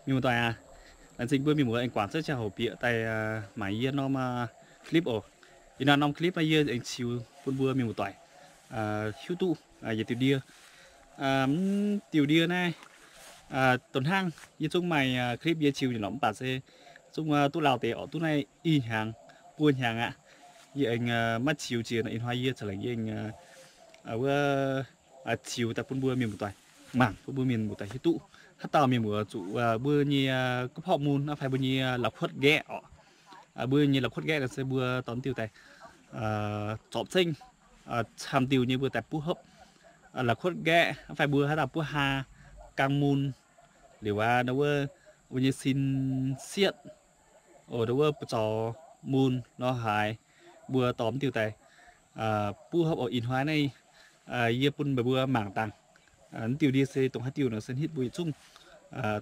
Mienh muoz-doic aac, laengz zingh mbuo mienh muoz aengx guangc zengv ziangh hoc bieqc daaih mangc yie norm clip oc. Ih hnoi norm clip naaiv yie aengx ziux bun mbuo mienh muoz-doic hiuv duqv yietc diuh ndie. Mv diuh ndie naaiv, donx hnangv yie zungv maaih clip yie ziux nyei lorqc, mv baac se zungv duqv lauh deix oc, duqv naaiv i hnyangx buo hnyangx aqv. Yie aengx maiv ziux jiex nor, ih hnoi yie ca'lengc yie aengx wuov ziux daaih bun mbuo mienh muoz-doic mangc, bun mbuo mienh muoz-doic hiuv duqv. Haaix dauh mienh muoz zuqc mbuo nyei gorqv-porqv mun fai mbuo nyei la'kuotv nqaeqv oc. Mbuo nyei la'kuotv nqaeqv nor se mbuo dorh diuh daaih zorpc zengv camv diuh nyei mbuo daaih buov hopv. La'kuotv nqaeqv fai mbuo haaix dauh buov haa, gaang mun, liuz aqv, wuov, wuov nyei sin sietv, o, wuov buoz-zaux mun lorz haaix, mbuo dorh diuh daaih buov hopv oc. Ih hnoi naaiv yie bun meih mbuo mangc dangh. Diuh ndie se dongh haaix diuh nor se hitv mbuo yietc zungv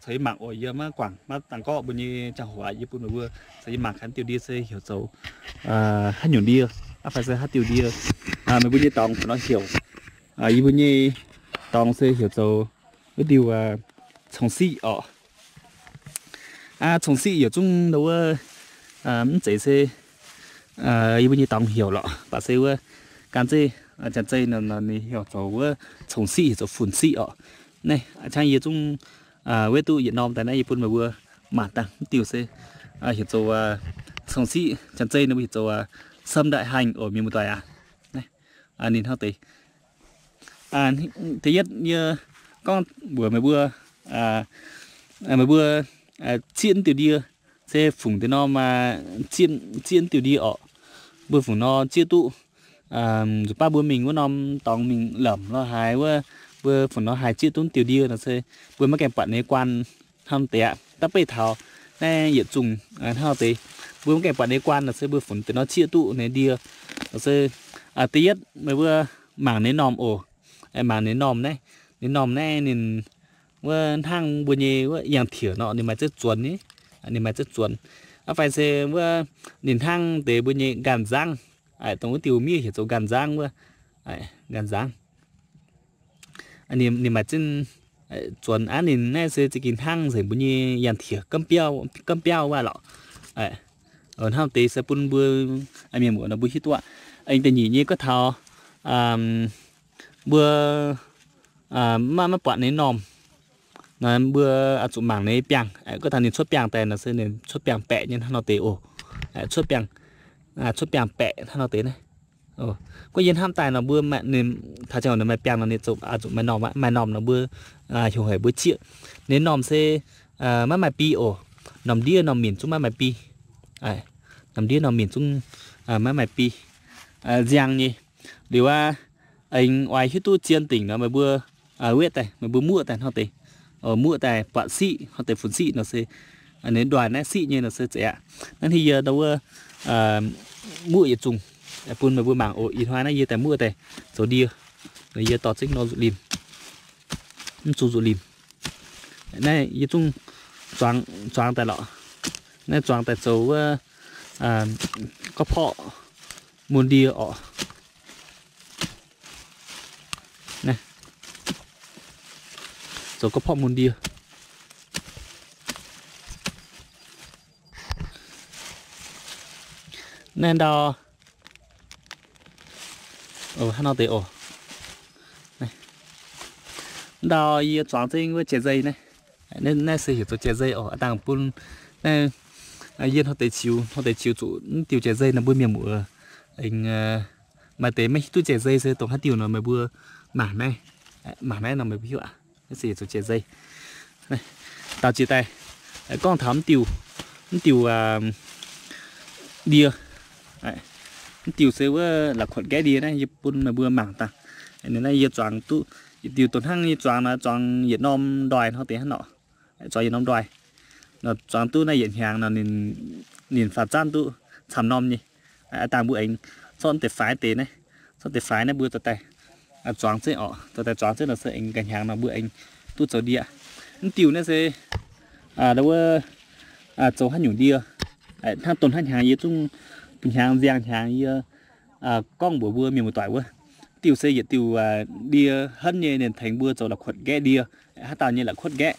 caux yie mangc oc. Yie maiv guangc maiv dangh gorqv mbuo nyei ziangh hoc aqv, yie bun meih mbuo caux yie mangc gaax diuh ndie se heuc zoux haaix nyungc ndie, fai se haaix diuh ndie, meih mbuo nyei dorngx nor heuc. Yie mbuo nyei dorngx se heuc zoux wuov diuh cong-siqv oc. Cong-siqv yietc zungv wuov, mv zeiz se yie mbuo nyei dorngx heuc lorqc, mv baac se wuov gan zeiv, janx-zei nor ninh heuc zoux wuov cong-siqv, heuc zoux fun-siqv oc. Naaiv a'ciangv yie zungv wetv duqv yietc norm daaih naaiv yie bun meih mbuo mangc dangh. Mv diuh se heuc zoux cong-siqv, janx-zei ninh mbuo heuc zoux sâm đại hành oc mienh muoz-doic aac. Ninh hnangv deix. Da'yietv yie gorngv mbuox meih mbuo, meih mbuo zieqv diuh ndie se fungc deix norm, zieqv diuh ndie oc. Mbuo fungc nor zieqv duqv, nzuqc baav mbuo mingh wuov norm dorngx mingh lamc lorz haaix wuov, mbuo fungc nor haih zieqv duqv diuh ndie nor se mbuo maiv gaengh buatc ninh guanh hnangv deix aqv. Da'beiv taux naaiv yietc zungh hnangv deix, mbuo maiv gaengh buatc ninh guanh nor se mbuo fungc deix nor zieqv duqv ninh ndie. Nor se da'yietv meih mbuo mangc ninh normh oc. Mangc ninh normh naaiv, ninh normh naaiv ninh wuov hnangv mbuo nyei wuov yangh tiex nor ninh maaih zieqv zuonx nyei, ninh maaih zieqv zuonx. Fai se wuov ninh hnangv deix mbuo nyei nqaanh nzangv, dongh wuov diuh miev heuc zoux nqaanh nzangv wuov, nqaanh nzangv. Ninh maaih zieqv zuonx aqv. Ninh naaiv se za'gengh hnangv nzengc mbuo nyei yangh tiex gomv biauv wuov lorqc. Hnangv deix se bun mbuo mienh muoz nor mbuo hiuv duqv aqv. Aengx da'nyeic nyei gorngv taux mbuo maiv, maiv buatc ninh normh nor mbuo oix zuqc mangc ninh biangh. Gorngv taux ninh cuotv biangh daaih nor se ninh cuotv biangh baeqc nyei hnangv nor deix oc. Cuotv biangh, cuotv biangh baeqc hnangv nor deix naaiv. Gorngv yie hnamv daaih nor mbuo, taux ziangh hoc ninh maaih biangh nor ninh zuqc, zuqc maaih normh aqv. Maaih normh nor mbuo hiuv haic mbuo zieqv. Ninh normh se maiv maaih bi oc. Normh ndiev normh minc zungv maiv maaih bi. Normh ndiev normh minc zungv maiv maaih bi. Nziang nyei. Liuz aqv, aengx oix hiuv duqv zien dingc nor meih mbuo wetv daaih, meih mbuo muoqv daaih hnangv deix, muoqv daaih buatc siqv hnangv deix, funx siqv nor se ninh ndoih naaiv siqv nyei nor se zeiz aqv. Naaiv hnangv yie ndau wuov muoqv yietc zungh bun meih mbuo mangc oc. Ih hnoi naaiv yie daaih muoqv daaih zoux ndie, yie dorh zengv nor nzuqc limh, mv zungh nzuqc limh. Naaiv yie zungv zuangx, zuangx daaih lorqc. Naaiv zuangx daaih zoux wuov gorqv-porqv mun ndie oc. Zoux gorqv-porqv mun ndie. Naaiv ndau, hnangv nor deix oc. Ndau yie zuangx zengv wuov jai-nzei naaiv. Naaiv se heuc zoux jai-nzei oc. Aa dangh bun naaiv yie hnoi deix ziux, hnoi deix ziux zuqc mv diuh jai-nzei nor mbuo mienh muoz aengx maaih deix maiv hiuv duqv jai-nzei se dongh haaix diuh nor meih mbuo mangc naaiv, mangc naaiv nor meih mbuo hiuv aqv. Naaiv se heuc zoux jai-nzei. Daaux jiex daaih gorngv taux mv diuh, mv diuh ndie, mv diuh se wuov la'kuotv nqaeqv ndie naaiv, yie bun meih mbuo mangc dangh. Naaiv yie zuangx duqv yietc diuh dongh hnangv yie zuangx nor, zuangx yietc norm ndoih hnoi deix hnangv nor. Zuangx yietc norm ndoih nor, zuangx duqv naaiv yietc hnyangx nor, ninh faaux zanv duqv camv norm nyei. Aa dangh mbuo aengx zorqv deix faix deix naaiv, zorqv deix faix naaiv mbuo dorh daaih zuangx zengv oc. Dorh daaih zuangx zengv nor se aengx ganh hnyangx nor mbuo aengx duqv zoux ndie. Mv diuh naaiv se wuov zoux haaix nyungc ndie, hnangv dongh hnangv hnyangx yie zungv, hnyangx nziang hnyangx yie gorngv mbuox mbuo mienh muoz-doic wuov, diuh se yietc diuh ndie henv nyei, ninh tengx mbuo zoux la'kuotv nqaeqv ndie. Haaix dauh nyei la'kuotv nqaeqv,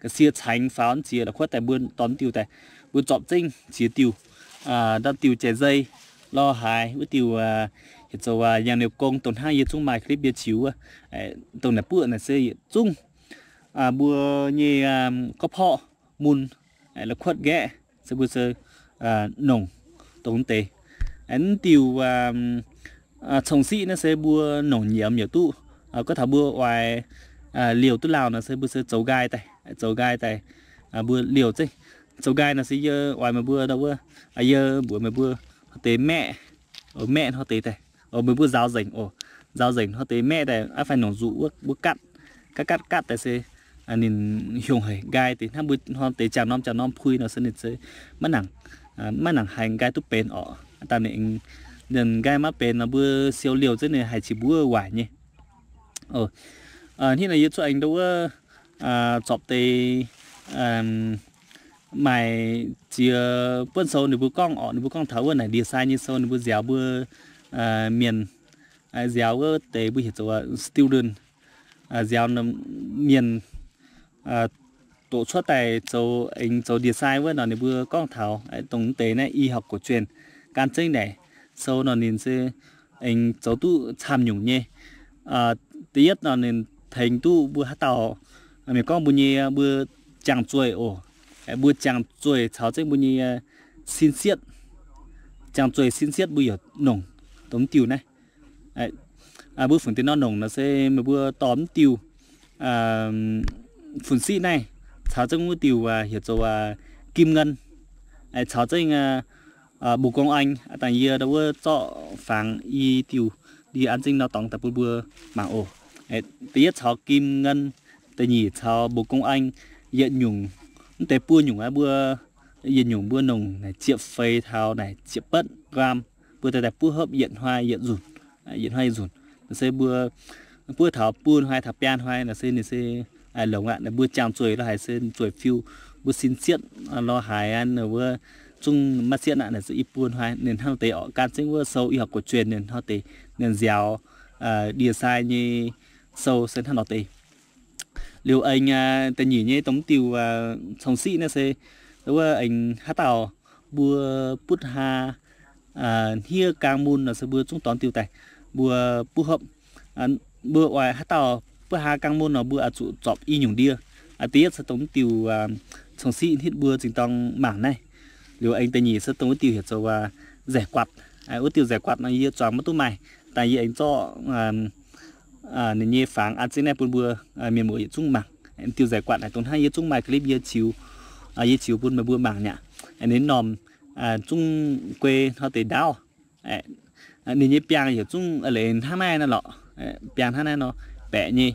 ga'sie caengx faaux ziex la'kuotv daaih mbuo dorh diuh daaih, mbuo zorpc zengv ziex diuh, ndortv diuh jai nzei lorh haaix, wuov diuh heuc zoux yangh niuh gong, dongh hnangv yie zungv maaih clip yie ziux wuov, dongh naaic buoqv naaic se yietc zungv mbuo nyei gorqv-porqv mun, la'kuotv nqaeqv se mbuo se nongc dongh deix. Mv diuh cong-siqv naaiv se mbuo nongc nyiemz yaac duqv. Gorngv taux mbuo oix liouh duqv lauh nor se mbuo se zoux nqaai daaih, zoux nqaai daaih mbuo liouh zengv. Zoux nqaai nor se yie oix meih mbuo ndau wuov, yie mbuox meih mbuo hnoi deix maeqv, maeqv hnoi deix daaih, meih mbuo nzaaux nzengc oc. Nzaaux nzengc hnoi deix maeqv daaih aqv fai nongc nzuqc wuov, mbuo gatv, gatv gatv gatv daaih se ninh hiongc haic. Nqaai deix hnangv mbuo hnoi deix jangx norm jangx norm puix nor se ninh se maiv nangc, maiv nangc haiz nqaai duqv benx oc. Daaih ninh nqaai maiv benx nor mbuo siou liouh zengv ninh haiz qiex mbuov waaic nyei. Hnangv naaic yie cuotv aengx ndau wuov zorpc deix maaih ziex buonv sou ninh mbuo gorngv orqc, ninh mbuo gorngv taux wuov naaic ndie-sai nyei sou ninh mbuo nziaaux mbuo mienh, nziaaux wuov deix mbuo heuc zoux student, nziaaux mienh doqc cuotv daaih zoux aengx zoux ndie-sai wuov nor ninh mbuo gorngv taux dongh deix naaiv y học cổ truyền gan zengv naaic sou nor ninh se aengx zoux duqv camv nyungc nyei. Da'yietv nor ninh tengx duqv mbuo haaix dauh mienh gorngv mbuo nyei mbuo jangx zueih oc. Mbuo jangx zueih caux zengv mbuo nyei sin sietv, jangx zueih sin sietv mbuo yaac nongc dongh diuh naaiv. Mbuo fungc deix nor nongc nor se meih mbuo dorh mv diuh fun-siqv naaiv caux zengv wuov diuh heuc zoux kim ngân, caux zengv bổ công anh. Dangh yie ndau wuov zorqv fangx i diuh ndie an zengv nor dorngx daaih bun mbuo mangc oc. Da'yietv caux kim ngân, da'nyeic caux bổ công anh. Yietc nyungc, mv deix buo nyungc aqv, mbuo yietc nyungc mbuo nongc naaic ziepc feix taux naaic ziepc betv gram, mbuo daaih daaih buov hopv yietc hnoi yietc nzunc, yietc hnoi yietc nzunc. Naaiv se mbuo buov taux buo hnoi taux biaa hnoi naaic se ninh se longx aqv. Naaic mbuo jangx zueih lorh haaix se zueih fiu, mbuo sin sietv lorh haaix wuov zungv maiv sietv aqv. Naaic se i buo hnoi ninh hnangv nor deix orqc. Gan zengv wuov sou y học cổ truyền ninh hnangv nor deix, ninh nziaaux ndie-sai nyei sou se hnangv nor deix. Liuz aengx da'nyeic nyei dongh mv diuh cong-siqv naaiv se wuov aengx haaix dauh mbuo butv haa hniev gang mun nor se mbuo zungv dorh diuh daaih mbuo buov hopv. Mbuo oix haaix dauh butv haa gang mun nor mbuo oix zuqc zorpc i nyungc ndie. Da'yietv se dongh mv diuh cong-siqv hnitv mbuo zingh dorng mangc naaiv. Liuz aengx da'nyeic se dongh wuov diuh heuc zoux nzaeqc guatc. Wuov diuh nzaeqc guatc nor yie zuangx maiv duqv maaih, daaih yie aengx zorqv ninh nyei fangx an zengv naaiv bun mbuo mienh muoz yietc zungv mangc. Diuh nzaeqc guatc naaic dongh hnangv yie zungv maaih clip yie ziux, yie ziux bun meih mbuo mangc nyaqv. Ninh normh zungv guei hnoi deix ndaauv. Ninh nyei biangh heuc zungv leiz hnangv naaiv naaiv lorqc. Biangh hnangv naaiv nor, baeqc nyei.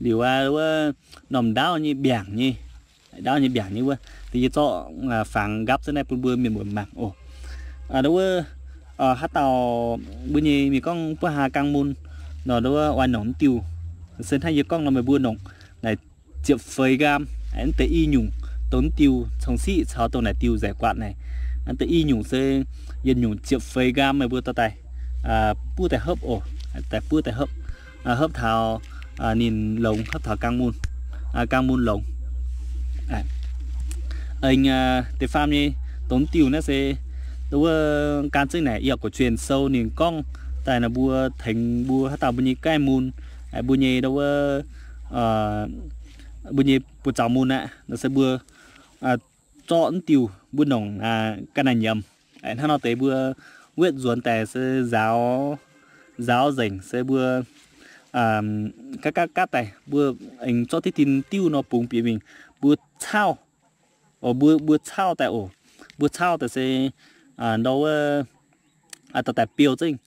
Liuz aqv wuov normh ndaauv nyei mbiaangc nyei, ndaauv nyei mbiaangc nyei wuov, da'yietv zorqv fangx nqapv zengv naaiv bun mbuo mienh muoz mangc oc. Ndau wuov haaix dauh mbuo nyei mienh gorngv butv haa gang mun nor, ndau wuov oix nongc mv diuh se hnangv yie gorngv nor meih mbuo nongc naaic ziepc feix gram, mv deix i nyungc, dongh mv diuh cong-siqv caux dongh naaic diuh nzaeqc guatc naaic, mv deix i nyungc se yietc nyungc ziepc feix gram meih mbuo dorh daaih buov daaih hopv oc. Daaih buov daaih hopv, hopv taux ninh longx, hopv taux gang mun, gang mun longx. Aengx da'faam nyei dongh mv diuh naaiv se ndau wuov gan zengv naaic y học cổ truyền sou ninh gorngv daaih nor mbuo tengx mbuo haaix dauh mbuo nyei gaih mun, mbuo nyei ndau wuov mbuo nyei buoz-zaux mun aqv nor se mbuo zorqv mv diuh mbuo nongc ga'naaiv nyiemz. Hnangv nor deix mbuo wetv nzuonx daaih se nzaaux, nzaaux nzengc se mbuo gatv gatv gatv daaih mbuo aengx zorqv diqv dien diuv nor bungx bieqc mingh, mbuo caauv, mbuo, mbuo caauv daaih oc. Mbuo caauv daaih se ndau wuov dorh daaih beu zengv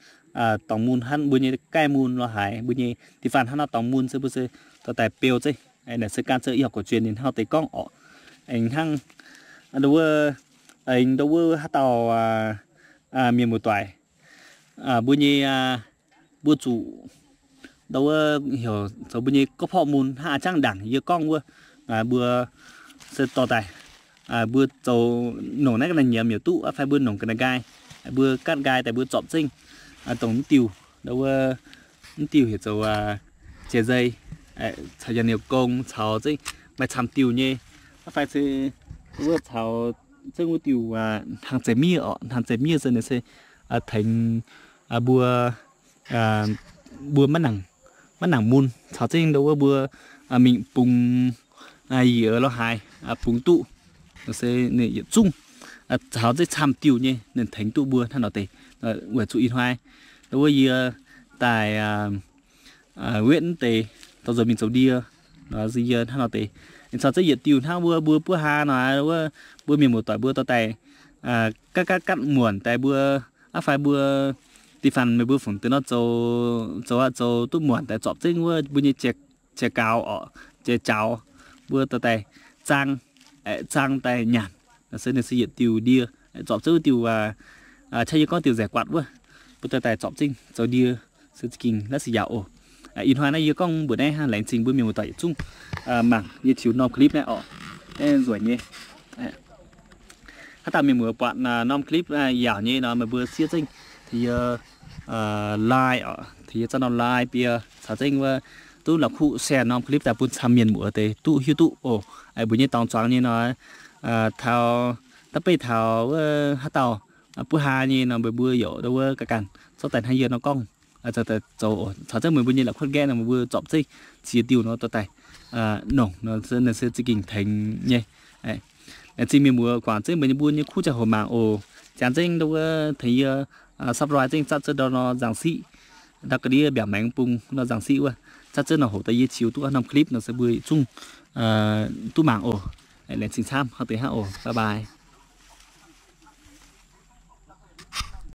dorngx mun hnangv mbuo nyei gaih mun lorh haaix, mbuo nyei da'faanh hnangv nor dorngx mun se mbuo se dorh daaih beu zengv. Naaic se gan zengv y học cổ truyền ninh hnangv nor deix gorngv orqc. Aengx hnangv ndau wuov, aengx ndau wuov haaix dauh mienh muoz-doic, mbuo nyei, mbuo zuqc ndau wuov heuc zoux mbuo nyei gorqv-porqv mun hnangv a'jangv ndaangc yie gorngv wuov, mbuo se dorh daaih, mbuo zoux nongc naaiv ga'naaiv nyiemz yaac duqv, fai mbuo nongc ga'naaiv nqaai, mbuo gatv nqaai daaih mbuo zorpc zengv dongh mv diuh, ndau wuov mv diuh heuc zoux jai nzei, caux yangh niuh gong caux zengv maaih camv diuh nyei. Fai se wuov caux zengv wuov diuh hnangv zeiz miev oc, hnangv zeiz miev se ninh se tengx mbuo, mbuo maiv nangc mun caux zengv ndo wuov mbuo mingh bungx yietc lorz haaix bungx duqv, se ninh yietc zungv caux zengv camv diuh nyei ninh tengx duqv mbuo hnangv nor deix. Weic zuqc ih hnoi ndo wuov yie daaih wetv deix dorh nzuonx mingh zoux ndie, yie hnangv nor deix. Ninh caux zengv yietc diuh hnangv wuov mbuo buov haa nor, wuov mbuo mienh muoz-doic mbuo dorh daaih gatv gatv gatv muonc daaih mbuo, aav fai mbuo da'faanh meih mbuo fungc deix nor zoux, zoux aqv zoux duqv muonc daaih zorpc zengv wuov mbuo nyei jiex gaux oc, jiex jaux, mbuo dorh daaih zaang, zaang daaih nyanc. Se ninh se yietc diuh ndie zorpc zengv wuov diuh qaqv yie gorngv diuh nzaic guatc wuov, mbuo dorh daaih zorpc zengv zoux ndie se za'gengh la'sic yaauc oc. Ih hnoi naaiv yie gorngv mbuox naaiv hnangv, laengz zingh mbuo mienh muoz-doic yietc zungv mangc yie tiux norm clip naaiv oc. Nzueic nyei. Haaix dauh mienh muoz buatc norm clip yaauc nyei nor meih mbuo siev zengv tengx yie like oc, tengx yie zauv norm like bie caux zengv wuov duqv la'kuqv share norm clip daaih bun camv mienh muoz deix duqv hiuv duqv oc. Mbuo nyei dorngx zuangx nyei nor, taux da'beiv taux wuov haaix dauh buov haa nyei nor meih mbuo youc ndo wuov ga'ganh zorqv daaih hnangv yie nor gorngv zoux, caux zengv meih mbuo nyei la'kuqv nqaeqv nor meih mbuo zorpc zengv ziex diuh nor dorh daaih nongc nor se za'gengh tengx nyei. Laengz zingh mienh muoz guangc zengv meih mbuo nyei kuv ziangh hoc mangc oc. Jangx zengv ndo wuov tengx yie subscribe zengv zatv zengv ndau nor nzangc siqv, ndau ga'ndiev mbiaauc maengx bung nor nzangc siqv wuov, zatv zengv nor hoc daaih yie tiux duqv norm clip nor se mbuo yietc zungv duqv mangc oc. Laengz zingh camv hnangv deix hnangv oc. Bye bye.